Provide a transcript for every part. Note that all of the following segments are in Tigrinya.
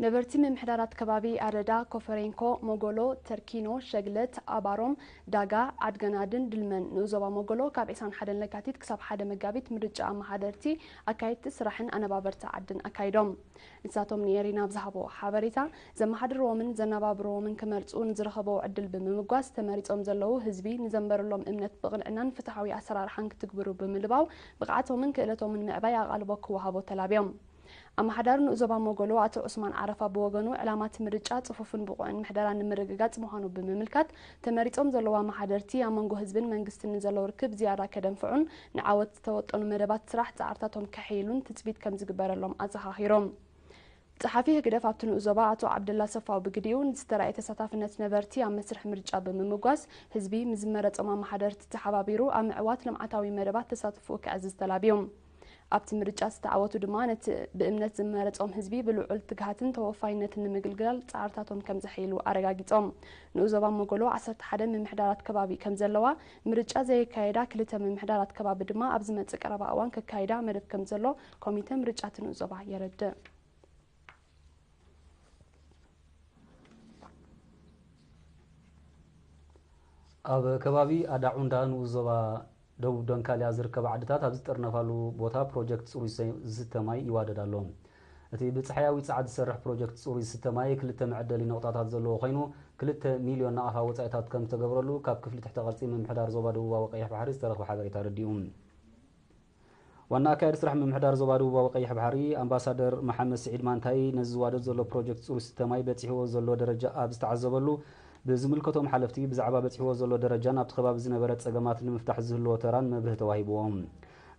ነበርቲ ምምሕዳራት ከባቢ ኣረዳ፣ ኮፈሬንኮ፣ ሞጎሎ፣ ተርኪኖ፣ ሸግለት፣ ኣባሮም፣ ዳጋ፣ ዓድገናድን ድልመን ንኡዞባ ሞጎሎ ካብ ዕስራን ሓደን ለካቲት ክሳብ ሓደ መጋቢት ምርጫ ኣመሓደርቲ፣ ኣካየድቲ ስራሕን ኣነባበርቲ ዓድን ኣካይዶም። ንሳቶም ንኤሪና ኣብ ዝሃቦ ሓበሬታ፣ ዘመሓድርዎምን ዘነባብርዎምን ክመርጹ ንዝረኸበዎ ዕድል ብምምጓስ፣ ተመሪጾም ዘለዉ ህዝቢ ንዘንበረሎም እምነት ብቕንዕናን ፍትሓዊ ኣሰራርሓን ክትግብሩ ብምልባው፣ ብቕዓቶምን ክእለቶምን ምዕባይ ኣቓልቦ ክወሃቦ ተላብዮም። ኣመሓዳሪ ንኡዞባ ሞጎሎ ኣቶ ዑስማን ዓረፋ ብወገኑ፣ ዕላማ እቲ ምርጫ ጽፉፍን ብቑዕን ምሕደራ ንምርግጋጽ ምዃኑ ብምምልካት፣ ተመሪጾም ዘለዉ ኣመሓደርቲ ኣብ መንጎ ህዝብን መንግስትን ንዘለዉ ርክብ ዝያዳ ከደንፍዑን ንዓወት ዝተወጠኑ መደባት ስራሕ ጻዕርታቶም ከሐይሉን ትጽቢት ከም ዝግበረሎም ኣዘኻኺሮም። ጸሓፊ ህግደፍ ኣብቲ ንኡዞባ ኣቶ ዓብደላ ሰፋው ብግዲኡ፣ ንዝተራእየ ተሳታፍነት ነበርቲ ኣብ መስርሕ ምርጫ ብምምጓስ፣ ህዝቢ ምስ ዝመረጾም ኣመሓደርቲ ተሓባቢሩ ኣብ ምዕዋት ልምዓታዊ መደባት ተሳትፎኡ ከዕዝዝ ተላብዮም። ኣብቲ ምርጫ ዝተዓወቱ ድማ ነቲ ብእምነት ዝመረጾም ህዝቢ ብልዑል ትግሃትን ተወፋይነትን ንምግልጋል ጻዕርታቶም ከም ዘሐይሉ ኣረጋጊጾም። ንኡዞባ ሞጎሎ ዓሰርተ ሓደ ምምሕዳራት ከባቢ ከም ዘለዋ፣ ምርጫ ዘየካየዳ ክልተ ምምሕዳራት ከባቢ ድማ ኣብ ዝመጽእ ቀረባ እዋን ከካይዳ መደብ ከም ዘሎ ኮሚተ ምርጫ እቲ ንኡዞባ የረድእ። ኣብ ከባቢ ኣዳዑንዳ ንኡስ ዞባ ደቡብ ደንካልያ ዝርከባ ዓድታት ኣብ ዝጥርነፋሉ ቦታ ፕሮጀክት ጽሩይ ሰ-፣ ዝስተ ማይ ይዋደድ ኣሎ። እቲ ብጸሓያዊ ጸዓት ዝሰርሕ ፕሮጀክት ጽሩይ ዝስተ ማይ ክልተ መዐደሊ ነቑጣታት ዘለዎ ኮይኑ፣ ክልተ ሚልዮን ናቕፋ ወጻኢታት ከም ዝተገብረሉ ካብ ክፍሊ ትሕተ ቅርጺ ምምሕዳር ዞባ ደቡባዊ ቀይሕ ባሕሪ ዝተረኽበ ሓበሬታ ኣረዲኡ። ዋና ኣካያዲ ስራሕ ምምሕዳር ዞባ ደቡባዊ ቀይሕ ባሕሪ ኣምባሳደር መሓመድ ስዒድ ማንታይ፣ ነዚ ዝዋደድ ዘሎ ፕሮጀክት ጽሩይ ዝስተ ማይ በጺሕዎ ዘሎ ደረጃ ኣብ ዝተዓዘበሉ፣ ብዝምልከቶም ሓለፍቲ ብዛዕባ በጺሕዎ ዘሎ ደረጃን ኣብቲ ከባቢ ዝነበረ ጸገማት ንምፍታሕ ዝህልዎ ተራን መብርሂ ተዋሂብዎም።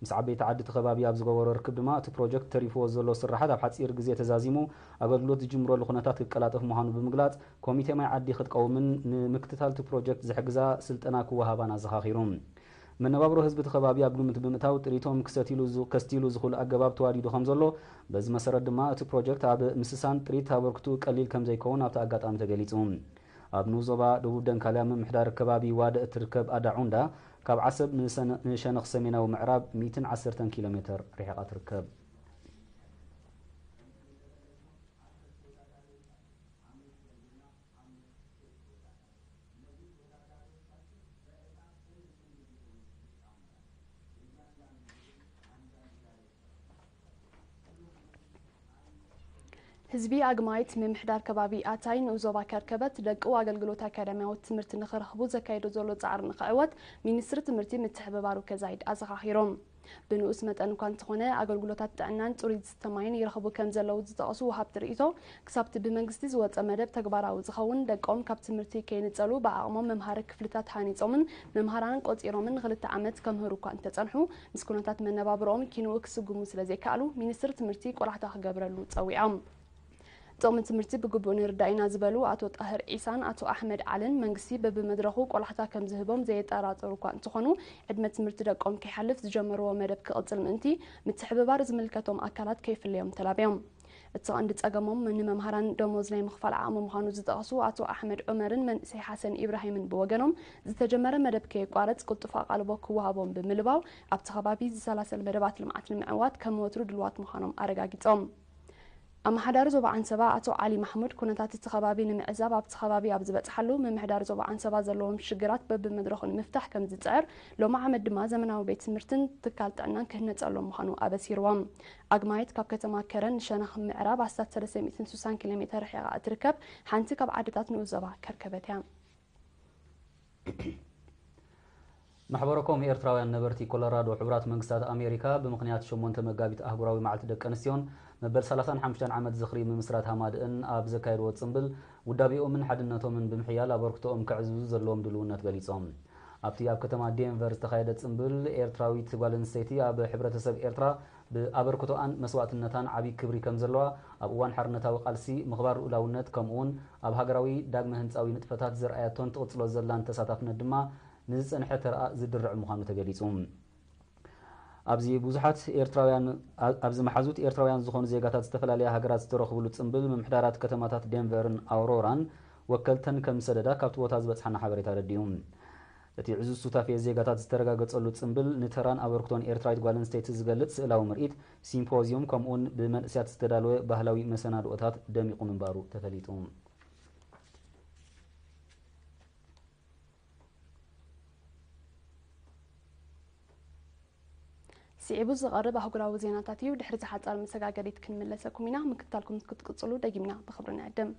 ምስ ዓበይቲ ዓዲ እቲ ከባቢ ኣብ ዝገበሮ ርክብ ድማ፣ እቲ ፕሮጀክት ተሪፍዎ ዘሎ ስራሓት ኣብ ሓጺር ግዜ ተዛዚሙ ኣገልግሎት ዝጅምረሉ ኩነታት ክቀላጠፍ ምዃኑ ብምግላጽ፣ ኮሚቴ ማይ ዓዲ ክትቀውምን ንምክትታል እቲ ፕሮጀክት ዝሕግዛ ስልጠና ክወሃባን ኣዘኻኺሩ። መነባብሮ ህዝቢ እቲ ከባቢ ኣብ ግምት ብምእታው፣ ጥሪቶም ክሰትሉ ዝ-፣ ከስትይሉ ዝኽእሉ ኣገባብ ተዋዲዱ ከም ዘሎ፣ በዚ መሰረት ድማ እቲ ፕሮጀክት ኣብ ምስሳን ጥሪት ኣበርክትኡ ቀሊል ከም ዘይከውን ኣብቲ ኣጋጣሚ ተገሊጹ። ኣብ ንኡስ ዞባ ደቡብ ደንካልያ ምምሕዳር ከባቢ ዋደ እትርከብ ኣዳ ዑንዳ፣ ካብ ዓሰብ ንሰነ-፣ ንሸነኽ ሰሜናዊ ምዕራብ ሚእትን ዓሰርተን ኪሎ ሜተር ርሒቓ ትርከብ። ህዝቢ ኣግማይት ምምሕዳር ከባቢ ኣታይ ንኡስ ዞባ ከርከበት ደቁ ኣገልግሎት ኣካዳሚያዊ ትምህርቲ ንኽረኽቡ ዘካይዶ ዘሎ ጻዕሪ ንኽዕወት ሚኒስትሪ ትምህርቲ ምትሕብባሩ ከዛይድ ኣዘኻኺሮም። ብንኡስ መጠን እኳ እንተኾነ፣ ኣገልግሎታት ጥዕናን ጽሩይ ዝስተ ማይን ይረኽቡ ከም ዘለዉ ዝጠቐሱ ወሃብቲ ርእይቶ፣ ክሳብቲ ብመንግስቲ ዝወጸ መደብ ተግባራዊ ዝኸውን፣ ደቆም ካብ ትምህርቲ ከይንጸሉ ብዓቕሞም መምሃሪ ክፍልታት ሃኒጾምን መምሃራንን ቆጺሮምን ንኽልተ ዓመት ከምህሩ እኳ እንተጸንሑ፣ ምስ ኩነታት መነባብሮኦም ኪንኡ ክስጉሙ ስለ ዘይከኣሉ፣ ሚኒስትሪ ትምህርቲ ቆላሕታ ክገብረሉ ጸዊዖም። ጥቕሚ ትምህርቲ ብግቡእ ንርዳእ ኢና ዝበሉ ኣቶ ጣህር ዒሳን ኣቶ ኣሕመድ ዓልን፣ መንግስቲ በብመድረኹ ቆላሕታ ከም ዝህቦም ዘየጠራጥሩ እኳ እንተኾኑ፣ ዕድመ ትምህርቲ ደቆም ከይሓልፍ ዝጀመርዎ መደብ ክቕጽል ምእንቲ፣ ምትሕብባር ዝምልከቶም ኣካላት ከይፍለዮም ተላብዮም። እቲ ቀንዲ ጸገሞም ንመምሃራን ደሞዝ ናይ ምኽፋል ዓቕሚ ምዃኑ ዝጠቐሱ ኣቶ ኣሕመድ ዑመርን መንእሰይ ሓሰን ኢብራሂምን ብወገኖም፣ ዝተጀመረ መደብ ከየቋረጽ ቅልጡፍ ኣቓልቦ ክወሃቦም ብምልባው፣ ኣብቲ ከባቢ ዝሰላሰል መደባት ልምዓት ንምዕዋት ከም ወትሩ ድልዋት ምዃኖም ኣረጋጊጾም። ኣመሓዳሪ ዞባ ዓንሰባ ኣቶ ዓሊ ማሕሙድ፣ ኩነታት እቲ ከባቢ ንምዕዛብ ኣብቲ ከባቢ ኣብ ዝበጽሓሉ፣ ምምሕዳር ዞባ ዓንሰባ ዘለዎም ሽግራት በብመድረኹ ንምፍታሕ ከም ዝጽዕር፣ ሎሚ ዓመት ድማ ዘመናዊ ቤት ትምህርትን ትካል ጥዕናን ክህነጸሎም ምዃኑ ኣበሲርዎም። ኣግማይት ካብ ከተማ ከረን ንሸነኽ ምዕራብ ኣስታት ሰለስተ ሚእትን ስሳን ኪሎ ሜተር ርሒቓ እትርከብ ሓንቲ ካብ ዓድታት ንኡስ ዞባ ከርከበት እያ። ማሕበረ ኮም ኤርትራውያን ነበርቲ ኮሎራዶ፣ ሕቡራት መንግስታት ኣሜሪካ ብምኽንያት ሸሞንተ መጋቢት ኣህጉራዊ መዓልቲ ደቂ ኣንስትዮን መበል ሰላሳን ሓሙሽተን ዓመት ዝኽሪ ምምስራት ሃማደኣን ኣብ ዘካየድዎ ጽምብል፣ ውዳቤኦምን ሓድነቶምን ብምሕያል ኣበርክቶኦም ከዕዝዙ ዘለዎም ድልውነት ገሊጾም። ኣብቲ ኣብ ከተማ ዴንቨር ዝተኻየደ ጽምብል፣ ኤርትራዊት ጓል ኣንስተይቲ ኣብ ሕብረተሰብ ኤርትራ ብኣበርክቶኣን መስዋእትነታን ዓቢ ክብሪ ከም ዘለዋ፣ ኣብ እዋን ሓርነታዊ ቃልሲ ምኽባር ልኡላውነት፣ ከምኡ'ውን ኣብ ሃገራዊ ዳግመ ህንጻዊ ንጥፈታት ዘርኣያቶን ትቕጽሎ ዘላን ተሳታፍነት ድማ ንዝጸንሐ ተርኣ ዝድርዕ ምዃኑ ተገሊጹ። ኣብዚ ብዙሓት ኤርትራውያን፣ ኣ-፣ ኣብዚ መሓዙት ኤርትራውያን ዝኾኑ ዜጋታት ዝተፈላለያ ሃገራት ዝተረኽብሉ ጽምብል፣ ምምሕዳራት ከተማታት ዴንቨርን ኣውሮራን ወከልተን ከም ዝሰደዳ ካብቲ ቦታ ዝበጽሓና ሓበሬታ ኣረዲኡ። እቲ ዕዙዝ ሱታፌ ዜጋታት ዝተረጋገጸሉ ጽምብል፣ ንተራን ኣበርክቶን ኤርትራዊት ጓል ኣንስተይቲ ዝገልጽ ስእላዊ ምርኢት፣ ሲምፖዝዩም፣ ከምኡውን ብመንእሰያት ዝተዳለወ ባህላዊ መሰናድኦታት ደሚቑ ምንባሩ ተፈሊጡ። ስዒቡ ዝቐርብ ኣህጉራዊ ዜናታት እዩ። ድሕሪ ዝሓጻር መሰጋገሪት ክንምለሰኩም ኢና። ምክትታልኩም ክትቅጽሉ ደጊምና ብኽብሪ ንዕድም።